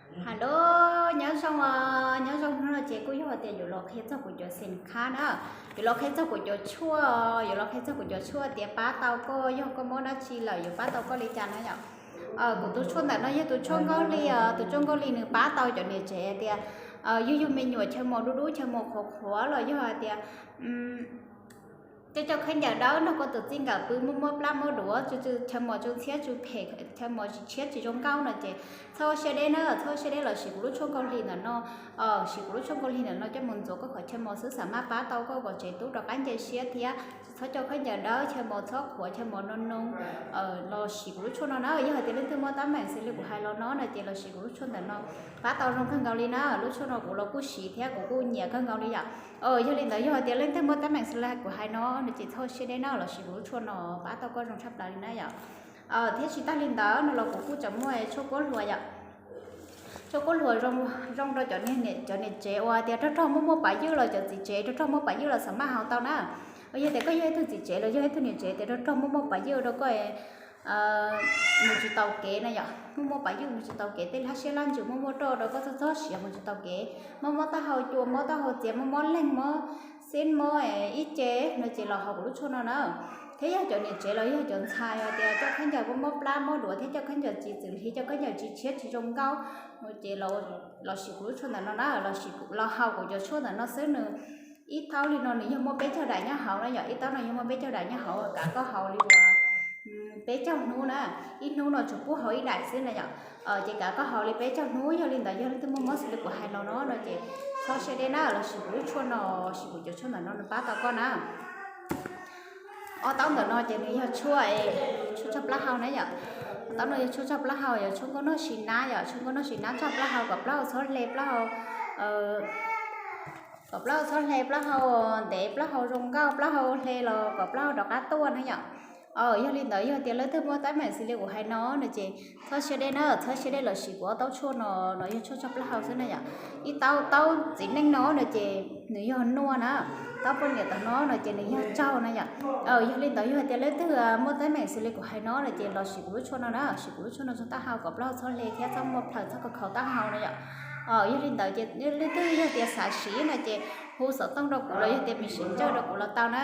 Hello, nyob zoo, nyob zoo. Hnub no ces kuj yog tias yuav los qhia txog kuv cov xeem khab na, yuav los qhia txog kuv cov tshuaj, yuav los qhia txog kuv cov tshuaj tias pab tau koj yog koj mob dab tsi lawm yuav pab tau koj li cas na yom. Kuv tus tshuaj ntawm no yog tus tshuaj nkauj hli, tus tshuaj nkauj hli nws pab tau cov niam tsev tias yug yug me nyuam chaw mos dub dub, chaw mos qhuav qhuav los yog hais tias coj coj khaub ncaws dawb nrog koj tus txij nkawm pw, muaj mob plab mob duav, chaw mos tsw ntxhiab tsw phem, chaw mos tsis tshiab tsis zoo nkauj no ces txhob ua siab deb na, txhob ua siab deb los sis kuv lub tshuaj nkauj hli ntawm no. Sim kuv lub tshuaj nkauj hli ntawm no coj mus ntxuav koj qhov chaw mos xwb xam maj pab tau koj kom tsev tub rov qab nce siab thiab. Txhob coj khaub ncaws dawb, chaw mos txhob qhuav, chaw mos no noo los sim kuv lub tshuaj no na. Yog hais tias leej twg muaj teeb meem xws li kuv hais los no no ces los sim kuv lub tshuaj ntawm no pab tau zoo kawg nkaus li na. Lub tshuaj no kuv los kuj siv thiab kuv kuj nyiam kawg nkaus li yom. Yog li ntawd yog hais tias leej twg muaj teeb meem xws li kuv hais no no ces txhob ua siab deb na, los sim kuv lub tshuaj no pab tau koj zoo tshaj plaws li na yom. Thiab tsis tag li ntawd no los kuv kuj tseem muaj tshuaj kuab hluas yom. Tshuaj kuab hluas zoo rau cov, cov niam tsev uas tias rog rog muaj muaj pas ywj los cov txiv tsev rog rog muaj pas ywj los xam maj haus tau na. Yog tias koj yog ib tug txiv tsev los yog ib tug niam tsev tias rog rog muaj muaj pas ywj rau koj mus tsis tau kev na yom, muaj muaj pas ywj mus tsis tau kev, tej lab siab lab ntsws muaj muaj roj rau koj txhob txhob siav mus tsis tau kev, mob mob taub hau cua, mob taub hau txias, mob mob leeg, mob xib, mob ib ce no ces los haus kuv lub tshuaj no na. Thiab yog cov niam tsev los yog cov ntxhais hais tias coj khaub ncaws mob mob plab mob duav thiab coj khaub ncaws tsis txwm hli, coj khaub ncaws tsis tshiab tsis zoo nkauj no ces los sim kuv lub tshuaj ntawm no na, los haus kuv cov tshuaj ntawm no xwb. Nws ib taub li no nws yog muaj peb caug daim nyob hauv na yom, ib taub no yog muaj peb caug daim nyob hauv, kav koj haus li uas peb caug hnub na, ib hnub no tsuas pub haus ib daim xwb na yom. Ces kav koj haus li peb caug hnub. Yog li ntawd yog leej twg muaj mob xws li kuv hais los no no ces txhob siab deb na, los sim kuv lub tshuaj no, sim kuv cov tshuaj ntawm no nws pab tau koj na. Ob taub ntawm no ces nws yog tshuaj, tshuaj tso plaub hau na yom. Ob taub no yog tshuaj tso plaub hau, yog tshuaj nkauj noj si nab yom, tshuaj nkauj noj si nab tso plaub hau kom plaub hau txhob hle, plaub hau kom plaub hau txhob hle, plaub hau ntev, plaub hau zoo nkauj, plaub hau hle los kom plaub hau rov qab tuaj na yom. Yog li ntawd yog tias leej twg muaj teeb meem xws li kuv hais no no ces txhob siab deb na, txhob siab deb los sim kuv ob taub tshuaj no, no yog tshuaj tso plaub hau xwb na yom. Ib taub, taub txiv neej no no ces nws yog nuaj na, taub poj niam tom no no ces nws yog tsaug na yom. Yog li ntawd yog tias leej twg muaj teeb meem xws li kuv hais no no ces los sim kuv lub tshuaj no na, sim kuv lub tshuaj no tso taub hau kom plaub hau txhob hle thiab txhob muaj plhaws txhob khaus khaus taub hau na yom. Yog li ntawd ces leej twg yog tias xav siv no ces hu xov tooj rau kuv los yog tias messenger rau kuv los tau na.